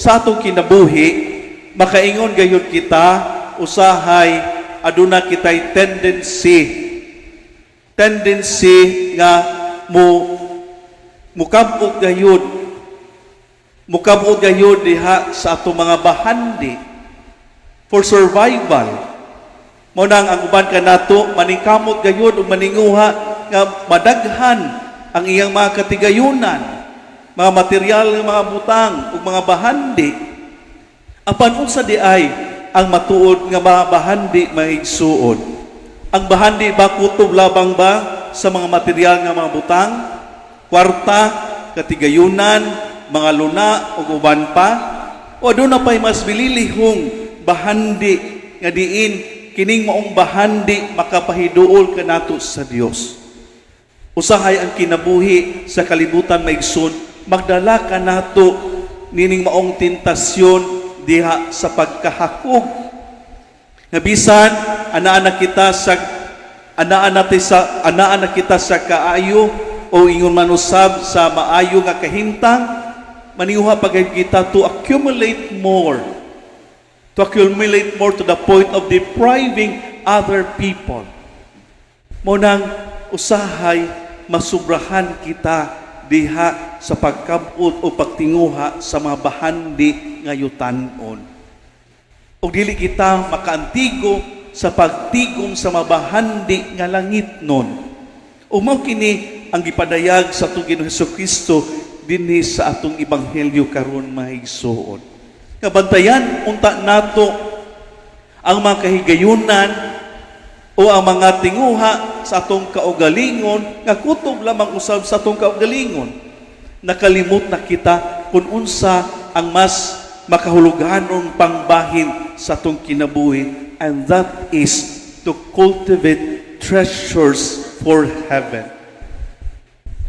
Sa atong kinabuhi, makaingon gayud kita, usahay aduna kitay tendency nga mo mukab-og gayud diha sa atong mga bahandi for survival. Mao nang ang uban kanato maningkamot gayud ug maninguha nga madaghan ang iyang mga katigayunan, mga material nga mga butang ug mga bahandi. Apan unsa di ay ang matuod nga mga bahandi, mga igsuon? Ang bahandi ba kutob labang ba sa mga material nga mga butang? Kwarta, katigayunan, mga luna ug uban pa? O aduna pa'y mas bililihong bahandi nga diin kining maong bahandi makapahiduol kanato sa Dios? Usahay ang kinabuhi sa kalibutan, mga igsoon, magdala kanato nining maong tentasyon diha sa pagkahakog. Nga bisan anaa na kita sa kaayo o ingon man usab sa maayo nga kahimtang, maninguha pa gayud kita to accumulate more. To accumulate more to the point of depriving other people. Mao nang usahay masubrahan kita diha sa pagkabot o pagtinguha sa mga bahandi nga yutanon. O dili kita makaantigo sa pagtigom sa mga bahandi nga langitnon. O mao kini ang gipadayag sa atong Ginoong Kristo dinhi sa atong ebanghelyo karon, mga igsuon. Kabantayan unta nato ang mga kahigayunan o ang mga tinguha sa atong kaugalingon nga kutob lamang usab sa atong kaugalingon. Nakalimot na kita kung unsa ang mas makahuluganong pangbahin sa atong kinabuhi, and that is to cultivate treasures for heaven.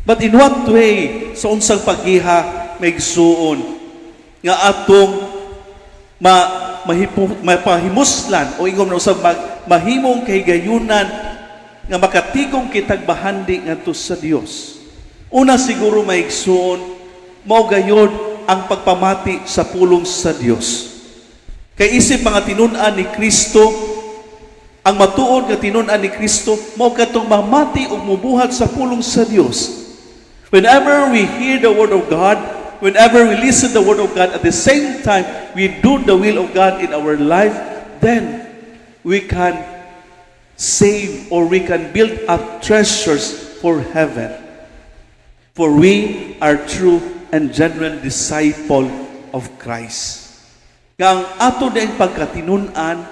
But in what way, sa unsang pagiha, mga igsuon, nga atong mapahimuslan o ingon na usab mahimong kahigayunan nga makatigom kitag bahandi ngadto sa Dios? Una siguro, mga igsuon, mao gayod ang pagpamati sa pulong sa Dios. Kay isip mga tinun-an ni Kristo, ang matuod nga tinun-an ni Kristo mao katong mamati ug mubuhat sa pulong sa Dios. Whenever we hear the word of God, whenever we listen the word of God, at the same time we do the will of God in our life, then we can save or we can build up treasures for heaven. For we are true and genuine disciple of Christ. Nga ang ato din pagkatinun-an,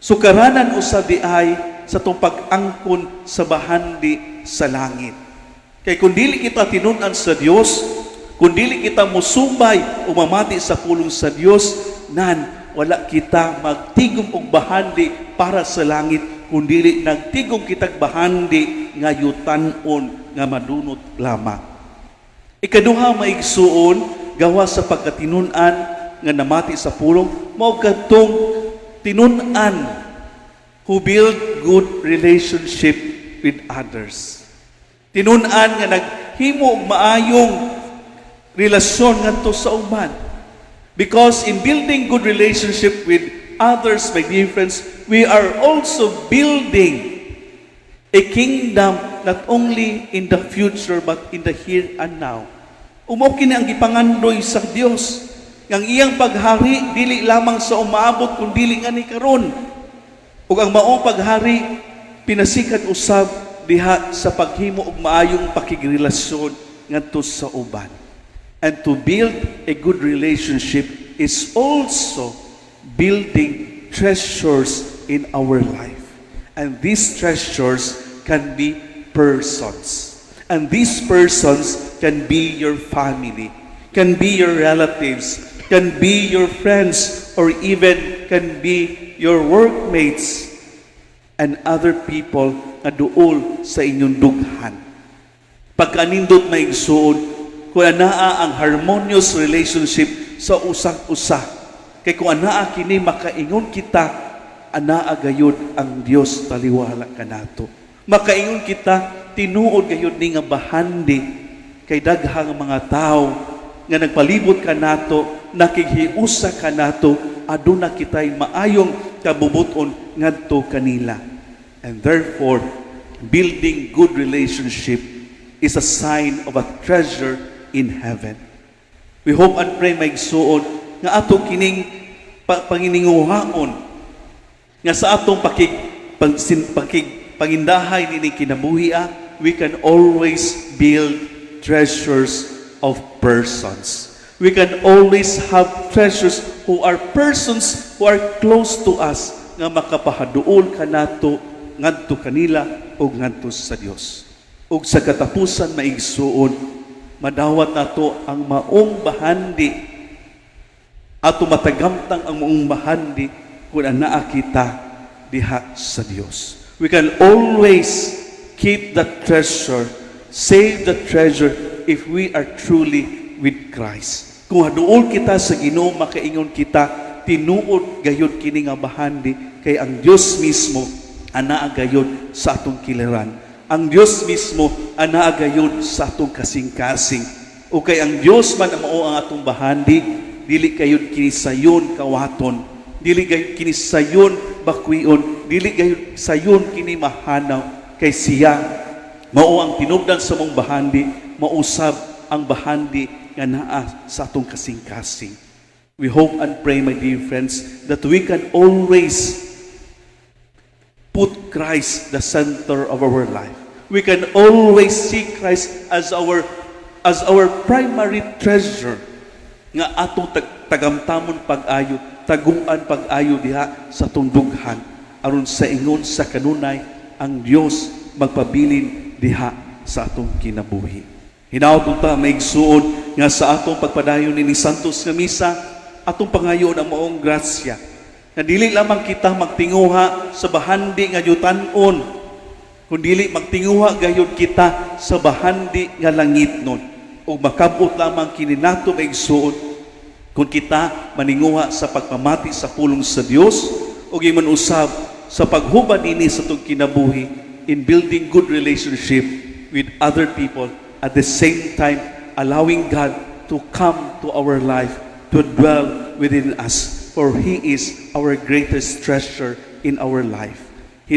sukaranan usab di ay sa atong pag-angkon sa bahandi sa langit. Kay kung dili kita tinun-an sa Dios, kung dili kita musubay o mamati sa pulong sa Dios, nan wala kita magtigom og bahandi para sa langit, kung dili nagtigom kitag bahandi nga yutanon nga madunot lamang. Ikaduha, mga igsuon, gawa sa pagkatinun-an nga namati sa pulong, mao kadtong tinun-an who build good relationship with others. Tinun-an nga naghimo og maayong relasyon ngadto sa uban. Because in building good relationship with others, my dear friends, we are also building a kingdom not only in the future but in the here and now. Ug mao kini ang gipangandoy sa Dios. Ang iyang paghari dili lamang sa umaabot kun dili nga ni karon. Ug ang maong paghari pinasikat usab diha sa paghimo og maayong pakigrelasyon ngadto sa uban. And to build a good relationship is also building treasures in our life. And these treasures can be persons. And these persons can be your family, can be your relatives, can be your friends, or even can be your workmates and other people nga duol sa inyong dughan. Pagkanindot, mga igsuon, kung anaa ang harmonious relationship sa usag usa. Kay kung anaa kini, makaingon kita, anaa gayud ang Dios taliwala kanato. Makaingon kita, tinuod gayud ni nga bahandi kay daghang mga tao nga nagpalibot kanato, nakighiusa kanato, aduna kitay maayong kabubuton ngadto kanila. And therefore, building good relationship is a sign of a treasure in heaven. We hope and pray, mga igsuon, nga ato kining pangininguhaon nga sa atong pakig pagsin, pakig pangindahay nini kinabuhi, we can always build treasures of persons. We can always have treasures who are persons who are close to us nga makapahaduol kanato ngadto kanila o ngadto sa Dios. Ug sa katapusan, mga igsuon, madawat nato ang maong bahandi, ato matagamtang ang maong bahandi kung anaa kita diha sa Dios. We can always keep the treasure, save the treasure if we are truly with Christ. Kung haduol kita sa Ginoo, makaingon kita, tinuod gayud kini nga bahandi kay ang Dios mismo anaa gayud sa atong kiliran. Ang Dios mismo anaa gayud sa atong kasing-kasing. O kay ang Dios man ang mao ang atong bahandi, dili gayud kini sayon kawaton, dili gayud kini sayon bakwion, dili gayud sayon kini mahanaw kay siya mao ang tinubdan sa among bahandi, mausab ang bahandi nga naa sa atong kasing-kasing. We hope and pray, my dear friends, that we can always put Christ the center of our life. We can always see Christ as our primary treasure nga atong tagamtamon pag-ayo, taguan pag-ayo diha sa atong dughan aron sa ingon sa kanunay ang Dios magpabilin diha sa atong kinabuhi. Hinaot unta, mga igsuon, nga sa atong pagpadayon ni Santos nga Misa, atong pangayon ang maong grasya na dili lamang kita magtinguha sa bahandi nga yutan-on, kundili magtinguha gayud kita sa bahandi nga langitnon. Ug makabot lamang kini nato, mga igsuon, kung kita maninguha sa pagpamati sa pulong sa Dios ug ingon usab sa paghubad nini sa atong kinabuhi in building good relationship with other people, at the same time allowing God to come to our life, to dwell within us, for He is our greatest treasure in our life.